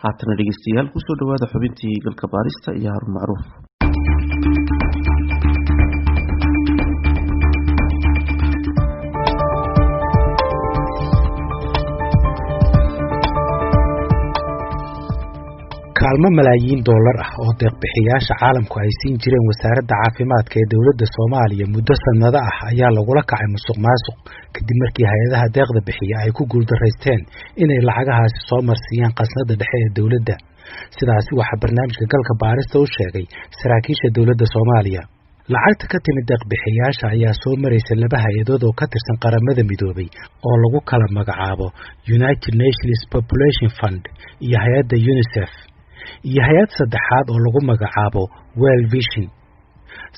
Haatana dhegeystayaal, kusoo dhawaada xubintii Galka Baarista iyo Haruun Macruuf. Kaalmo malaayiin dollar ah oo deeq-bixiyaasha caalamku ay siin jireen wasaaradda caafimaadka ee dowladda Soomaaliya muddo sannado ah ayaa lagula kacay musuqmaasuq, kadib markii hay-adaha deeqda bixiya ay ku guuldarraysteen inay lacagahaasi soo marsiiyaan khasnadda dhexe ee dowladda. Sidaasi waxaa barnaamijka Galka Baarista u sheegay saraakiisha dowladda Soomaaliya. Lacagta ka timid deeq-bixiyaasha ayaa soo maraysa laba hay-adood oo ka tirsan Qaramada Midoobay oo lagu kala magacaabo United Nations Population Fund iyo hay-adda UNICEF, iyo hay-ad saddexaad oo lagu magacaabo World Vision.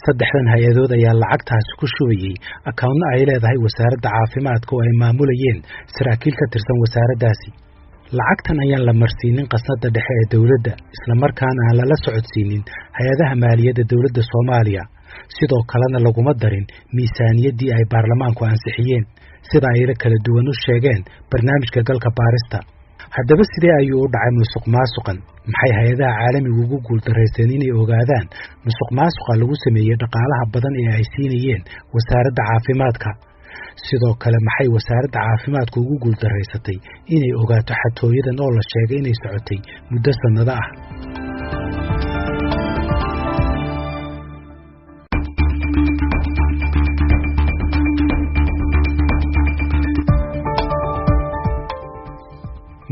Saddexdan hay-adood ayaa lacagtaasi ku shubayey akownno ay leedahay wasaaradda caafimaadka oo ay maamulayeen saraakiil ka tirsan wasaaraddaasi. Lacagtan ayaan la marsiinin khasnadda dhexe ee dowladda, islamarkaana aan lala socodsiinin hay-adaha maaliyadda dowladda Soomaaliya. Sidoo kalena laguma darin miisaaniyaddii ay baarlamaanku ansixiyeen, sida ayla kala duwan u sheegeen barnaamijka Galka Baarista. Haddaba sidee ayuu u dhacay musuq maasuqan? Maxay hay-adaha caalamigu ugu guuldarraysteen inay ogaadaan musuq maasuqa lagu sameeyey dhaqaalaha badan ee ay siinayeen wasaaradda caafimaadka? Sidoo kale, maxay wasaaradda caafimaadku ugu guuldarraysatay inay ogaato xatooyadan oo la sheegay inay socotay muddo sannado ah?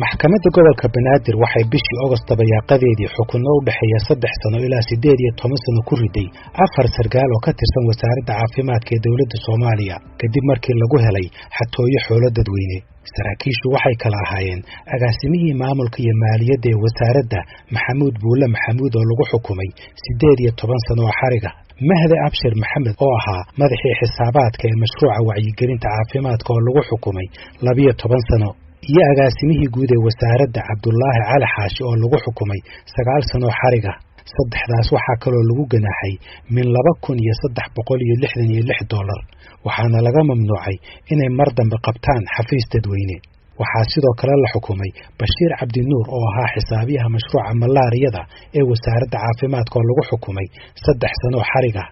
Maxkamadda Gobolka Banaadir waxay bishii Ogost dabayaaqadeedii xukunno u dhexeeya 3 sano ilaa 18 sano ku riday afar sarkaal oo ka tirsan wasaaradda caafimaadka ee dowladda Soomaaliya, kadib markii lagu helay xatooyo xoolo dadweyne. Saraakiishu waxay kala ahaayeen agaasimihii maamulka iyo maaliyadda ee wasaaradda, Maxamuud Buulle Maxamuud, oo lagu xukumay 18 sano oo xariga, Mahde Abshir Maxamed oo ahaa madaxii xisaabaadka ee mashruuca wacyigelinta caafimaadka oo lagu xukumay 12 sano, iyo agaasimihii guud ee wasaaradda, Cabdulaahi Cali Xaashi, oo lagu xukumay 9 sano xariga. Saddexdaas waxaa kaloo lagu ganaaxay min $2,366, waxaana laga mamnuucay inay mar dambe qabtaan xafiis dadweyne. Waxaa sidoo kale la xukumay Bashiir Cabdinuur oo ahaa xisaabiyaha mashruuca malaariyada ee wasaaradda caafimaadka, oo lagu xukumay 3 sano xariga,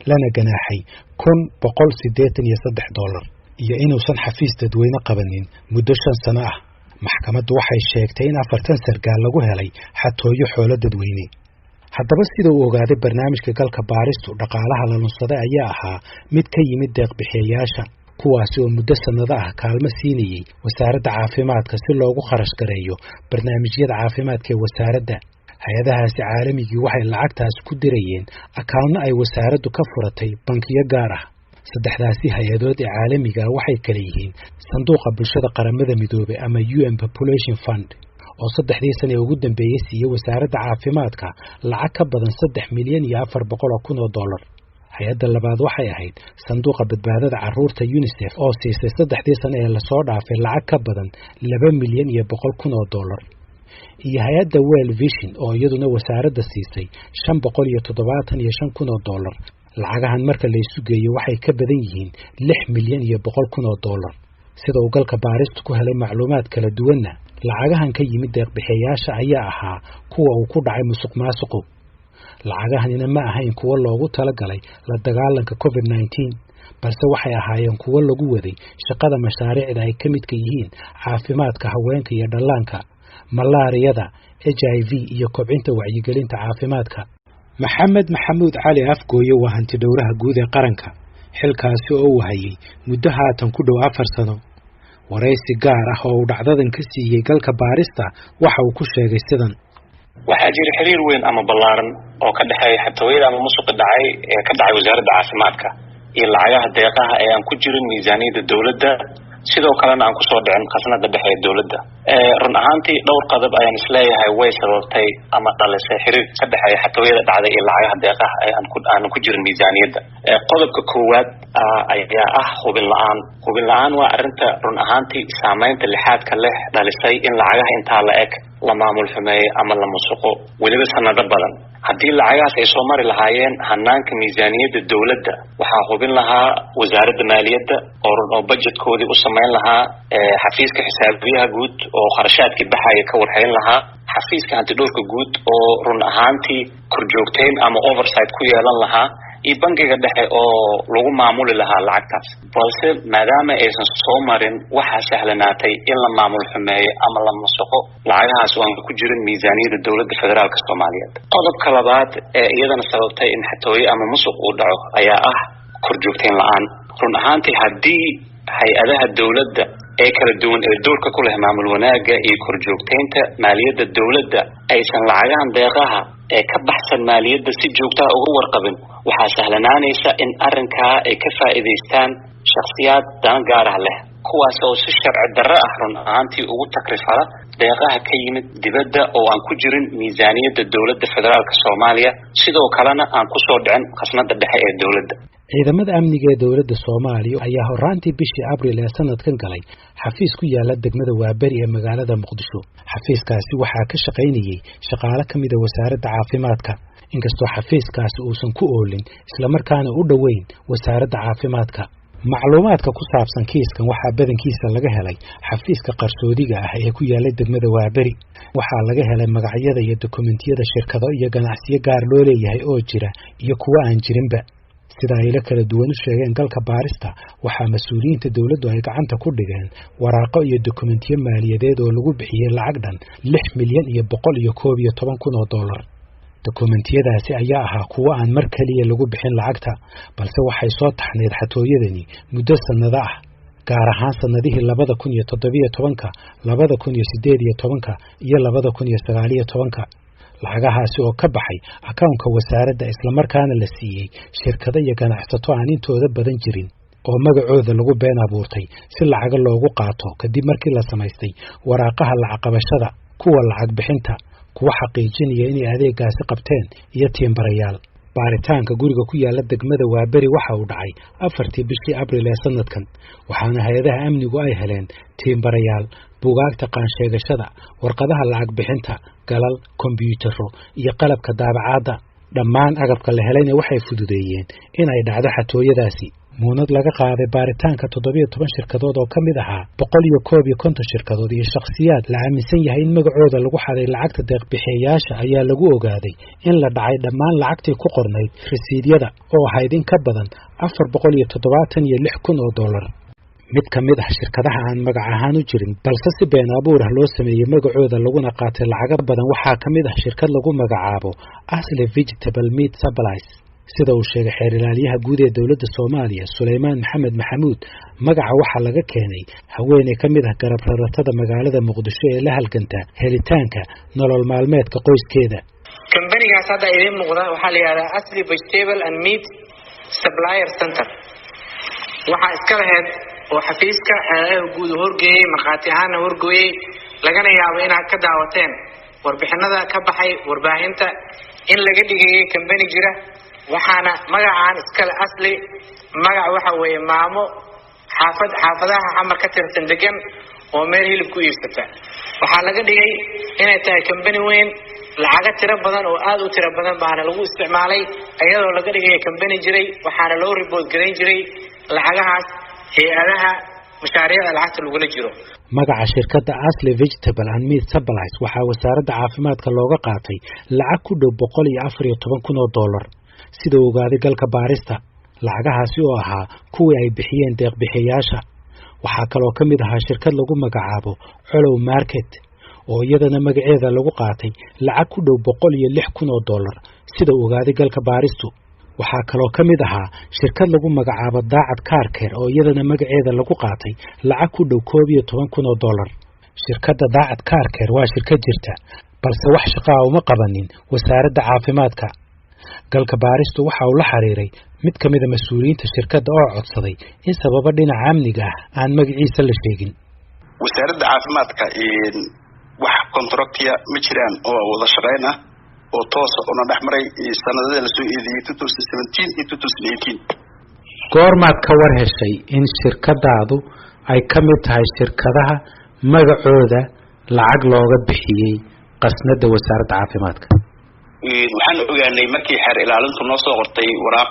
lana ganaaxay $1,183 iyo inuusan xafiis dadweyne qabanin muddo 5 sano ah. Maxkamaddu waxay sheegtay in afartan sargaal lagu helay xatooyo xoolo dadweyne. Haddaba, sida uu ogaaday barnaamijka Galka Baaristu, dhaqaalaha la lunsaday ayaa ahaa mid ka yimid deeqbixiyayaasha, kuwaasi oo muddo sannado ah kaalmo siinayey wasaaradda caafimaadka si loogu kharash gareeyo barnaamijyada caafimaadka ee wasaaradda. Hay-adahaasi caalamigii waxay lacagtaasi ku dirayeen akawnno ay wasaaraddu ka furatay bankiyo gaar ah. Saddexdaasi hay-adood ee caalamiga waxay kala yihiin Sanduuqa Bulshada Qaramada Midoobay ama UN Population Fund, oo saddexdii sana ee ugu dambeeyey siiyey wasaaradda caafimaadka lacag ka badan $3,400,000. Hay-adda labaad waxay ahayd Sanduuqa Badbaadada Carruurta, UNICEF, oo siisay saddexdii sano ee lasoo dhaafay lacag ka badan $2,100,000, iyo hay-adda World Vision oo iyaduna wasaaradda siisay $575,000. Lacagahan marka la isu geeyo waxay ka badan yihiin $6,100,000. Sida uu Galka Baaristu ku helay macluumaad kala duwanna, lacagahan ka yimid deeqbixiyayaasha ayaa ahaa kuwa uu ku dhacay musuq maasuqu. Lacagahanina ma ahayn kuwo loogu talagalay la dagaalanka COVID-19, balse waxay ahaayeen kuwo lagu waday shaqada mashaariicda ay ka midka yihiin caafimaadka haweenka iyo dhallaanka, malaariyada, HIV iyo kobcinta wacyigelinta caafimaadka. Maxamed Maxamuud Cali Afgooye waa hanti dhowraha guud ee qaranka, xilkaasi oo uu hayay muddo haatan ku dhow 4 sano. Waraysi gaar ah oo uu dhacdadan ka siiyey Galka Baarista waxa uu ku sheegay sidan: Waxaa jira xiriir weyn ama ballaaran oo ka dhexeeya xatooyada ama musuqa dhacay ee ka dhacay wasaaradda caafimaadka iyo lacagaha deeqaha ee aan ku jirin miisaaniyadda dowladda, sidoo kalena aan kusoo dhicin khasnada dhexe ee dowladda. Run ahaantii, dhowr qodob ayaan isleeyahay way sababtay ama dhalisay xiriir ka dhexeeya xatooyada dhacday iyo lacagaha deeqaha ee aan ku aanan ku jirin miisaaniyadda. Qodobka koowaad ayaa ah hubin la-aan. Hubin la-aan waa arrinta run ahaantii saameynta lixaadka leh dhalisay in lacagaha intaa la eg la maamul xumeeyo ama la musuqo, weliba sanado badan. Haddii lacagahaas ay soo mari lahaayeen hanaanka miisaaniyadda dowladda, waxaa hubin lahaa wasaaradda maaliyadda oo budgetkoodii u samayn lahaa, xafiiska xisaabiyaha guud oo kharashaadkii baxaya ka warhayn lahaa, xafiiska hantidhowrka guud oo run ahaantii korjoogteyn ama oversight ku yeelan lahaa, iyo bangiga dhexe oo lagu maamuli lahaa lacagtaas. Balse maadaama aysan soo marin, waxaa sahlanaatay in la maamul xumeeyo ama la masuqo lacagahaas oo aan ku jirin miisaaniyadda dowladda federaalka Soomaaliyeed. Qodobka labaad ee iyadana sababtay in xatooyo ama musuq uu dhaco ayaa ah korjoogteyn la-aan. Run ahaantii, haddii hay-adaha dowladda ee kala duwan ee doorka ku leh maamul wanaagga iyo korjoogteynta maaliyadda dowladda aysan lacagahan deeqaha ee ka baxsan maaliyadda si joogtaha uga warqabin, waxaa sahlanaanaysa in arrinkaa ay ka faa'iidaystaan shakhsiyaad dana gaar ah leh, kuwaas oo si sharci darro ah run ahaantii ugu takrifala deeqaha ka yimid dibadda oo aan ku jirin miisaaniyadda dowladda federaalka Soomaaliya, sidoo kalena aan kusoo dhicin khasnada dhexe ee dowladda. Ciidamada amniga ee dowladda Soomaaliya ayaa horaantii bishii Abriil ee sanadkan galay xafiis ku yaala degmada Waaberi ee magaalada Muqdisho. Xafiiskaasi waxaa ka shaqaynayey shaqaale ka mida wasaaradda caafimaadka, inkastoo xafiiskaasi uusan ku oolin islamarkaana u dhoweyn wasaaradda caafimaadka. Macluumaadka ku saabsan kiiskan waxaa badankiisa laga helay xafiiska qarsoodiga ah ee ku yaala degmada Waaberi. Waxaa laga helay magacyada iyo dokumentiyada shirkado iyo ganacsiyo gaar loo leeyahay oo jira iyo kuwo aan jirinba. Sida ay la kala duwan u sheegeen galka baarista, waxaa mas-uuliyiinta dowladdu ay gacanta ku dhigeen waraaqo iyo dokumentiyo maaliyadeed oo lagu bixiyey lacag dhan 6,111,000 oo dollar. Dokumentiyadaasi ayaa ahaa kuwo aan mar keliya lagu bixin lacagta, balse waxay soo taxnayd xatooyadani muddo sannado ah, gaar ahaan sannadihii 2017-ka, 2018-ka iyo 2019-ka. Lacagahaasi oo ka baxay akownka wasaaradda islamarkaana la siiyey shirkado iyo ganacsato aan intooda badan jirin oo magacooda lagu been abuurtay si lacaga loogu qaato, kadib markii la samaystay waraaqaha lacag qabashada, kuwa lacag bixinta, kuwa xaqiijinaya inay adeegaasi qabteen iyo tiimbarayaal. Baaritaanka guriga ku yaala degmada Waaberi waxa uu dhacay 4-tii bishii Abriil ee sanadkan, waxaana hay-adaha amnigu ay heleen tiimbarayaal, bugaagta qaansheegashada, warqadaha lacag bixinta, galal, kombyuutaro iyo qalabka daabacaadda. Dhammaan agabka la helayna waxay fududeeyeen in ay dhacdo xatooyadaasi. Muunad laga qaaday baaritaanka 17 shirkadood oo ka mid ahaa 151 shirkadood iyo shakhsiyaad la aaminsan yahay in magacooda lagu xaday lacagta deeqbixiyayaasha ayaa lagu ogaaday in la dhacay dhammaan lacagtii ku qornayd rasiidyada oo ahayd in ka badan 476,000 oo dollar. Mid ka mid ah shirkadaha aan magac ahaan u jirin balse si been abuur ah loo sameeyey magacooda laguna qaatay lacago badan waxaa ka mid ah shirkad lagu magacaabo Asle Vegetable Meat Supplies. Sida uu sheegay xeer ilaalyaha guud ee dowladda Soomaaliya, Suleymaan Maxamed Maxamuud, magaca waxaa laga keenay haweeney ka mid ah garab raratada magaalada Muqdisho ee la halganta helitaanka nolol maalmeedka qoyskeeda. Kambanigaas hadda idiin muuqda waxaa la yihahdaa Asli Vegetable and Meat Supplier Center. Waxaa iska lahayd oo xafiiska xeeladaha guud horgeeyey, markhaati ahaanna horgooyey, lagana yaabo inaad ka daawateen warbixinada ka baxay warbaahinta in laga dhigayay kambani jira. Waxaana magacaan iskale Asli magac waxa weeye maamo xaafad xaafadaha Xamar ka tirsan degan oo meel hilib ku iibsata. Waxaa laga dhigay inay tahay kambani weyn, lacago tiro badan oo aada u tiro badan baana lagu isticmaalay iyadoo laga dhigaya kambani jiray. Waxaana loo ribood garayn jiray lacagahaas hay-adaha mashaariicda lacagta lagula jiro. Magaca shirkadda Asli Vegetable and Meat Supplies waxaa wasaaradda caafimaadka looga qaatay lacag ku dhow 114,000 oo dollar, sida uu ogaaday galka baarista. Lacagahaasi oo ahaa kuwii ay bixiyeen deeqbixiyayaasha. Waxaa kaloo ka mid ahaa shirkad lagu magacaabo Colow Market oo iyadana magaceeda lagu qaatay lacag ku dhow 106,000 oo dollar, sida uu ogaaday galka baaristu. Waxaa kaloo ka mid ahaa shirkad lagu magacaabo Daacad Kaarkeer oo iyadana magaceeda lagu qaatay lacag ku dhow 11,000 oo dollar. Shirkadda Daacad Kaarkeer waa shirkad jirta, balse wax shaqaa uma qabanin wasaaradda caafimaadka. Galka baaristu waxa uu la xiriiray mid ka mida mas-uuliyiinta shirkadda oo codsaday in sababo dhinaca amniga ah aan magaciisa la sheegin. Wasaaradda caafimaadka wax contractiya ma jiraan oo wada shaqayn ah oo toosa una dhex maray sanadada lasoo eedeeyey 2017 iyo 2018. Goormaad ka war heshay in shirkadaadu ay ka mid tahay shirkadaha magacooda lacag looga bixiyey qasnada wasaaradda caafimaadka? Waxaan ogaanay markii xeer ilaalintu noo soo qortay waraaq,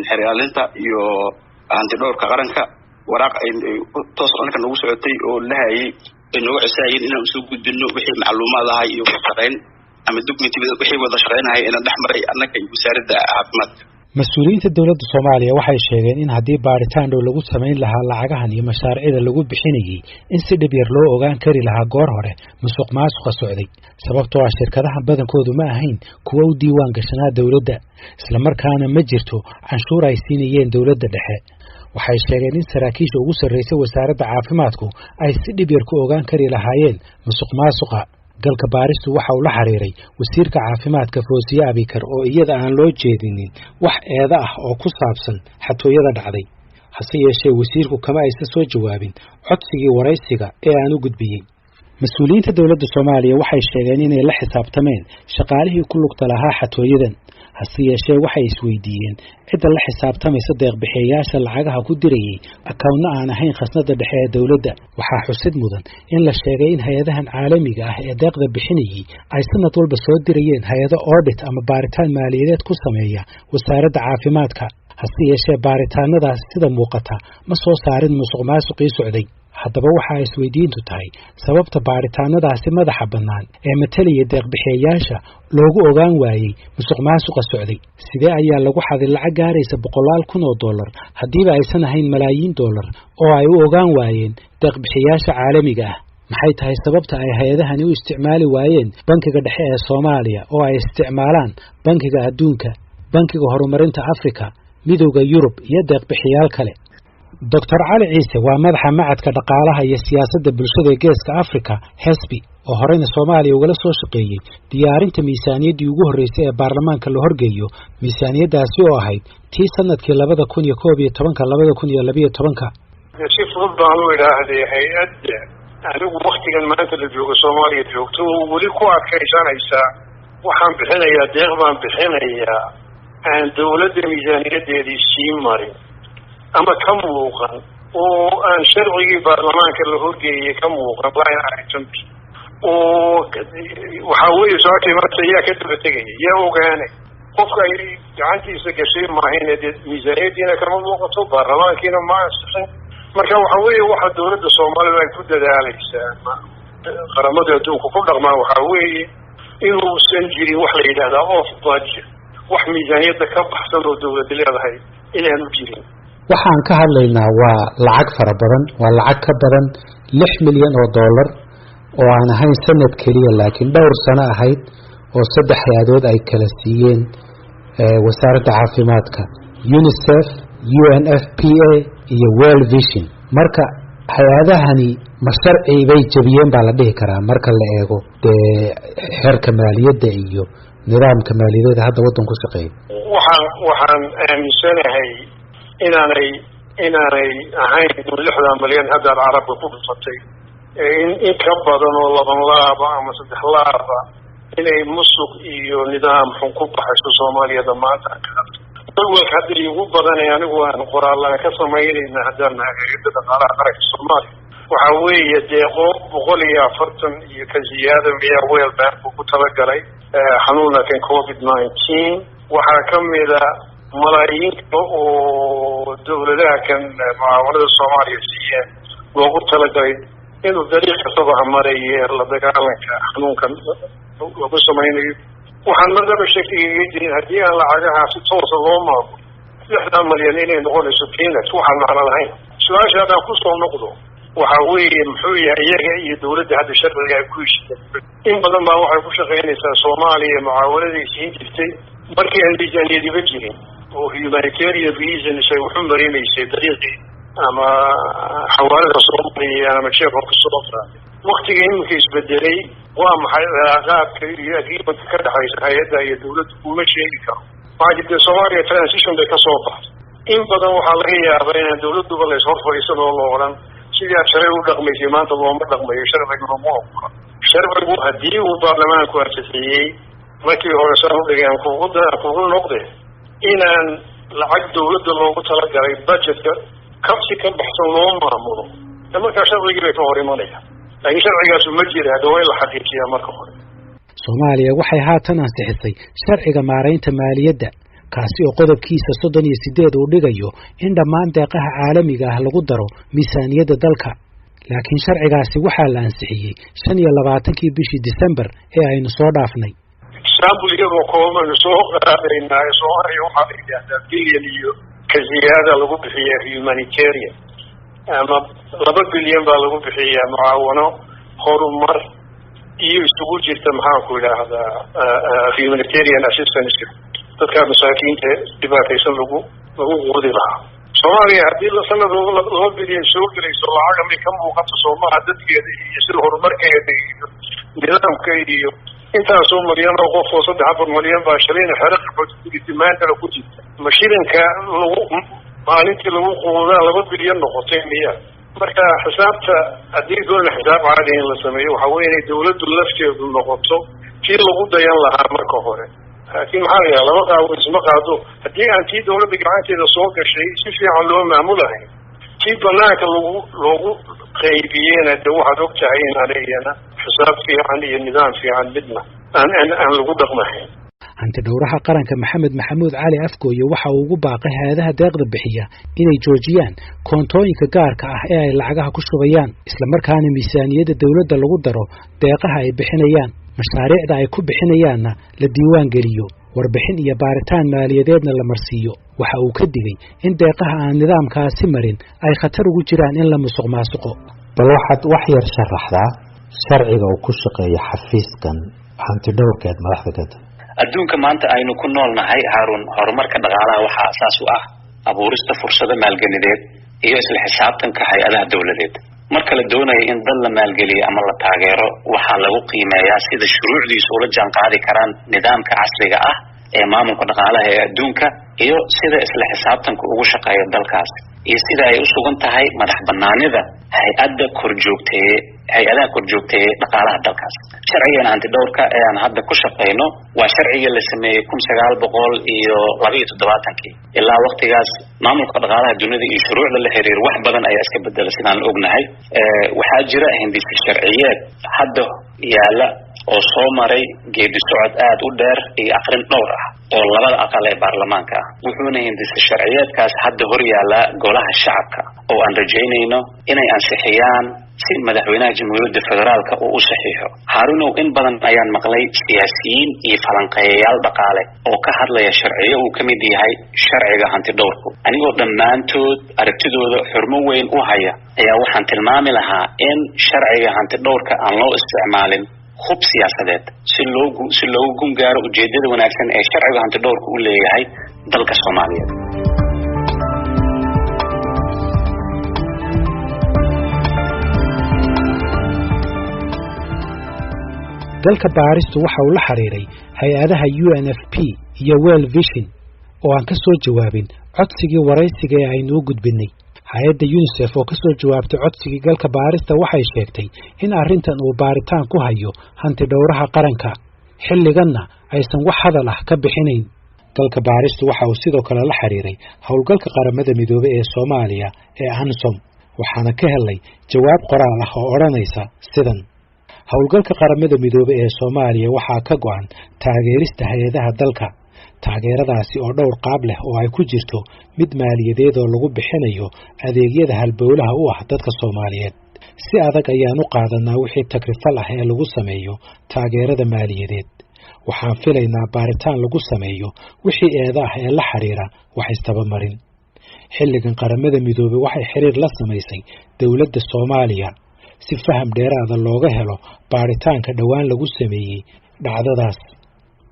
xeer ilaalinta iyo hantidhowrka qaranka, waraaq toos anka nagu socotay oo lahayay, ay nooga codsahayeen inaan usoo gudbino wixii macluumaad ahay iyo wada shaqayn ama document wixii wada shaqaynahay inaan dhex maray annaga iyo wasaaradda caafimaadka. Mas-uuliyiinta dowladda Soomaaliya waxay sheegeen in haddii baaritaan dhow lagu samayn lahaa lacagahan iyo mashaariicda lagu bixinayey, in si dhib yar loo ogaan kari lahaa goor hore musuq maasuqa socday, sababtoo ah shirkadaha badankoodu ma ahayn kuwa u diiwaan gashanaa dowladda, islamarkaana ma jirto canshuur ay siinayeen dowladda dhexe. Waxay sheegeen in saraakiisha ugu sarraysa wasaaradda caafimaadku ay si dhib yar ku ogaan kari lahaayeen musuq maasuqa. Galka baaristu waxa uu la xiriiray wasiirka caafimaadka Foosiye Abikar, oo iyada aan loo jeedinin wax eeda ah oo ku saabsan xatooyada dhacday. Hase yeeshee, wasiirku kama aysan soo jawaabin codsigii waraysiga ee aan u gudbiyey. Mas-uuliyiinta dowladda Soomaaliya waxay sheegeen inay la xisaabtameen shaqaalihii ku lugta lahaa xatooyadan. Hase yeeshee, waxay isweydiiyeen cidda la xisaabtamaysa deeqbixiyayaasha lacagaha ku dirayey akownno aan ahayn khasnada dhexe ee dowladda. Waxaa xusid mudan in la sheegay in hay-adahan caalamiga ah ee deeqda bixinayey ay sanad walba soo dirayeen hay-ado audit ama baaritaan maaliyadeed ku sameeya wasaaradda caafimaadka. Hase yeeshee, baaritaanadaas sida muuqata ma soo saarin musuq maasuqii socday. Haddaba, waxaa isweydiintu tahay sababta baaritaanadaasi madaxa bannaan ee matalaya deeqbixiyayaasha loogu ogaan waayey musuq maasuqa socday. Sidee ayaa lagu xaday lacag gaaraysa boqolaal kun oo dollar, haddiiba aysan ahayn malaayiin dollar, oo ay u ogaan waayeen deeqbixiyayaasha caalamiga ah? Maxay tahay sababta ay hay-adahani u isticmaali waayeen Bankiga Dhexe ee Soomaaliya oo ay isticmaalaan Bankiga Adduunka, Bankiga Horumarinta Afrika, Midowda Yurub iyo deeqbixiyaal kale? Doctor Cali Ciise waa madaxa Macadka Dhaqaalaha iyo Siyaasadda Bulshada ee Geeska Africa, HESBI, oo horeyna Soomaaliya ugala soo shaqeeyey diyaarinta miisaaniyaddii ugu horreysay ee baarlamaanka la horgeeyo, miisaaniyaddaasi oo ahayd tii sanadkii 2011, 2012. Si fudud baan u idhaahday, hay-adda anigu waktigan maanta la joogo Soomaaliya joogto oo weli ku adkaysanaysaa "waxaan bixinayaa deeq baan bixinayaa" aan dawladda miisaaniyadeedii sii marin ama ka muuqan oo aan sharcigii baarlamaanka la horgeeyey ka muuqan line items, oo waxaa weeye su-aashay maanta: yaa ka daba tegaya? Yaa ogaanay? Qofka ay gacantiisa gashay maahayne, dee miisaaniyadiina kama muuqato, baarlamaankiina ma ansixin. Marka waxa weeye, waxa dawladda soomaalida ay ku dadaalaysaa, qaramada adduunka ku dhaqmaan, waxaa weeye inuusan jirin wax la yidhahdaa off budget, wax miisaaniyadda ka baxsan oo dawladda leedahay inaanu jirin. Waxaan ka hadlaynaa waa lacag fara badan, waa lacag ka badan $6 milyan oo aan ahayn sanad keliya laakiin dhowr sano ahayd, oo saddex hay-adood ay kala siiyeen wasaaradda caafimaadka: UNICEF, UNFPA iyo World Vision. Marka hay-adahani ma sharci bay jebiyeen baa la dhihi karaa, marka la eego dee xeerka maaliyadda iyo nidaamka maaliyadeeda hadda waddan ku shaqeeya? Waxaan aaminsanahay inaanay ahayn 6da milyan haddaad carabka ku dhufatay, in ka badan oo laban laaba ama saddex laaba inay musuq iyo nidaam xun ku baxayso Soomaaliyada maanta aan ka hadlo. Walwalka hadda iigu badanay anigu aan qoraallaan ka samaynayna haddaan nahay Hay-adda Dhaqaalaha Qaranka Soomaaliya, waxa weeye deeqo 140 iyo ka ziyaada miyaa World Bank uu ku talagalay xanuunkan COVID-19. Waxaa kamida malaayiin kale oo dawladaha kan mucaawanada Soomaaliya siiyeen loogu talagalay inuu dariiq kastaba ha maraye la dagaalanka xanuunkan lagu samaynayo. Waxaan marnaba shaki igaga jirin haddii aan lacagaha si toosa loo maamulo, 6dan malyan inay noqonayso peanut, waxaan macno lahayn. Su-aasha haddaan kusoo noqdo, waxa weeye, muxuu yahay iyaga iyo dawladda hadda sharciga ay ku heshiiyeen? In badan baa waxay ku shaqaynaysaa Soomaaliya mucaawanaday siin jirtay markii aan miisaaniyadiba jirin oo humanitarian reasons ay waxu marinaysay dariiqii ama xawaalada soo mariyeen ama jeefka kusoo qaaday. Waktiga iminka isbedelay, waa maxay cilaaqaadka iyo agreementka ka dhexaysa hay-adda iyo dawladda? Kuma sheegi karo. Maxaa jirta, Soomaaliya transition bay kasoo baxday. In badan waxaa laga yaabaa inaan dawladduba la ishor fadhiisan oo la odhan sidii aad shalay u dhaqmaysay maanta looma dhaqmayo, sharciguna ma ogola. Sharcigu haddii uu baarlamaanku ansixiyey markii hore saan udhigay, aan kugu noqde, inaan lacag dawladda loogu talagalay budgetka kabsi ka baxsan loo maamulo, markaa sharcigii bay ka hor imanayaan. Laakiin sharcigaasu ma jira hadda, waa in la xaqiijiyaa marka hore. Soomaaliya waxay haatan ansixisay sharciga maaraynta maaliyadda, kaasi oo qodobkiisa 38 uu dhigayo in dhammaan deeqaha caalamiga ah lagu daro miisaaniyadda dalka. Laakiin sharcigaasi waxaa la ansixiyey 25-kii bishii Disembar ee aynu soo dhaafnay. Example iyadoo kooban soo qaadaynaa, Soomaaliya waxaa la yidhaahdaa bilyan iyo ka ziyaada lagu bixiyaa humanitarian, ama 2 bilyan baa lagu bixiyaa mucaawano horumar iyo isugu jirta, maxaan ku idhaahdaa, humanitarian assistance, dadka masaakiinta dhibaataysan lagu quudi lahaa. Soomaaliya haddii sanad 2 bilyan soo gelayso, lacaga may ka muuqato soomaha dadkeeda iyo sida horumarkeeda iyo nidaamka iyo intaasoo malyan oo qof oo 3-4 malyan baa shalayna xero qaxood ku jirta, maantana ku jirta. Ma shilinka lagu maalintii lagu quudaa 2 bilyan noqotay miya? Marka xisaabta haddii doona xisaab caadi in la sameeyo, waxa weya inay dawladdu lafteedu noqoto tii lagu dayan lahaa marka hore. Laakiin maxaa la yidhaha, laba qaawo isma qaado. Haddii aan tii dawladda gacanteeda soo gashay si fiican loo maamulahayn, tii banaanka loogu qaybiyeyna de waxaad og tahay inaan iyana xisaab fiican iyo nidaam fiican midna aan lagu dhaqmahayn. Hanti dhowraha qaranka Maxamed Maxamuud Cali Afgooye waxa uu ugu baaqay hay-adaha deeqda bixiya inay joojiyaan koontooyinka gaarka ah ee ay lacagaha ku shubayaan, islamarkaana miisaaniyadda dowladda lagu daro deeqaha ay bixinayaan, mashaariicda ay ku bixinayaanna la diiwaan geliyo, warbixin iyo baaritaan maaliyadeedna la marsiiyo. Waxa uu ka digay in deeqaha aan nidaamkaasi marin ay khatar ugu jiraan in la musuq maasuqo. Bal waxaad wax yar sharaxdaa sharciga uu ku shaqeeyo xafiiskan hanti dhowrkeed madaxda ka. Adduunka maanta aynu ku nool nahay, Haarun, horumarka dhaqaalaha waxaa asaas u ah abuurista fursado maalgelineed iyo isla xisaabtanka hay-adaha dowladeed. Marka la doonayo in dal la maalgeliyo ama la taageero, waxaa lagu qiimeeyaa sida shuruucdiisu ula jaanqaadi karaan nidaamka casriga ah ee maamulka dhaqaalaha ee adduunka, iyo sida isla xisaabtanka ugu shaqeeya dalkaas, iyo sida ay u sugan tahay madax banaanida hay-adda korjoogteeye hay-adaha korjoogteeye dhaqaalaha dalkaas. Sharcigeena hantidhowrka ee aan hadda ku shaqeyno waa sharcigii la sameeyey 1972-kii. Ilaa waktigaas maamulka dhaqaalaha dunida iyo shuruucda la xiriir wax badan ayaa iska bedela sidaan ognahay. Waxaa jira hindise sharciyeed hadda yaala oo soo maray geedi socod aada u dheer iyo aqrin dhowr ah oo labada aqal ee baarlamaanka ah, wuxuuna hindise sharciyeedkaas hadda hor yaalaa golaha shacabka oo aan rajaynayno inay ansixiyaan si madaxweynaha Jamhuuriyadda Federaalka uu u saxiixo. Haarunow, in badan ayaan maqlay siyaasiyiin iyo falanqeeyayaal dhaqaale oo ka hadlaya sharciyo uu ka mid yahay sharciga hantidhowrku. Anigoo dhammaantood aragtidooda xurmo weyn u haya ayaa waxaan tilmaami lahaa in sharciga hantidhowrka aan loo isticmaalin hub siyaasadeed si loogu gun gaaro ujeedada wanaagsan ee sharciga hantidhowrka u leeyahay dalka Soomaaliyeed. Galka Baaristu waxa uu la xiriiray hay-adaha UNFP iyo World Vision oo aan ka soo jawaabin codsigii waraysiga ee aynu u gudbinay. Hay-adda UNICEF oo ka soo jawaabtay codsigii Galka Baarista waxay sheegtay in arrintan uu baaritaan ku hayo hanti dhowraha qaranka, xilliganna aysan wax hadal ah ka bixinayn. Galka Baaristu waxa uu sidoo kale la xiriiray howlgalka Qaramada Midoobey ee Soomaaliya ee ANSOM, waxaana ka helay jawaab qoraal ah oo odhanaysa sidan: Howlgalka Qaramada Midoobey ee Soomaaliya waxaa ka go'an taageerista hay-adaha dalka, taageeradaasi oo dhowr qaab leh oo ay ku jirto mid maaliyadeed oo lagu bixinayo adeegyada halbowlaha u ah dadka Soomaaliyeed. Si adag ayaan u qaadanaa wixii takrifal ah ee lagu sameeyo taageerada maaliyadeed. Waxaan filaynaa baaritaan lagu sameeyo wixii eeda ah ee la xiriira wax istabamarin. Xilligan Qaramada Midoobey waxay xiriir la samaysay dowladda Soomaaliya si faham dheeraada looga helo baaritaanka dhowaan lagu sameeyey dhacdadaas.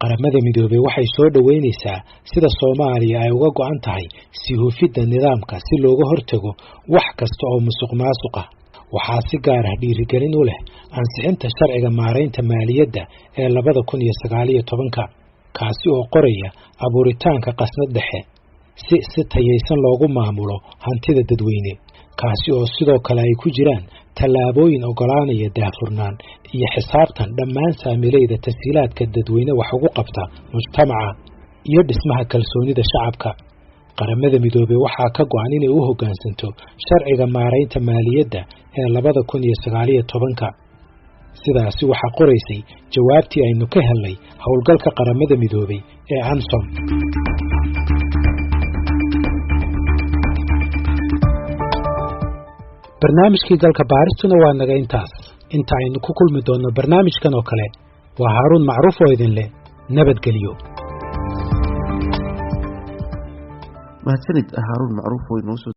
Qaramada Midoobey waxay soo dhoweynaysaa sida Soomaaliya ay uga go'an tahay sii hufidda nidaamka si looga hortago wax kasta oo musuq maasuq ah. Waxaa si gaar ah dhiirigelin u leh ansixinta sharciga maaraynta maaliyadda ee 2019-ka, kaasi oo qoraya abuuritaanka qasnad dhexe si tayaysan loogu maamulo hantida dadweyne, kaasi oo sidoo kale ay ku jiraan tallaabooyin oggolaanaya daahfurnaan iyo xisaabtan dhammaan saamilayda tashiilaadka dadweyne wax ugu qabta mujtamaca iyo dhismaha kalsoonida shacabka. Qaramada Midoobey waxaa ka go'an inay u hoggaansanto sharciga maaraynta maaliyadda ee 2019-ka. Sidaasi waxaa qoraysay jawaabtii aynu ka helnay howlgalka Qaramada Midoobay ee AMISOM. Barnaamijkii Galka Baaristuna waa naga intaas. Inta aynu ku kulmi doonno barnaamijkan oo kale, waa Haaruun Macruuf oo idin leh nabadgelyo. Mahadsanid, Haaruun Macruuf oo inoo soo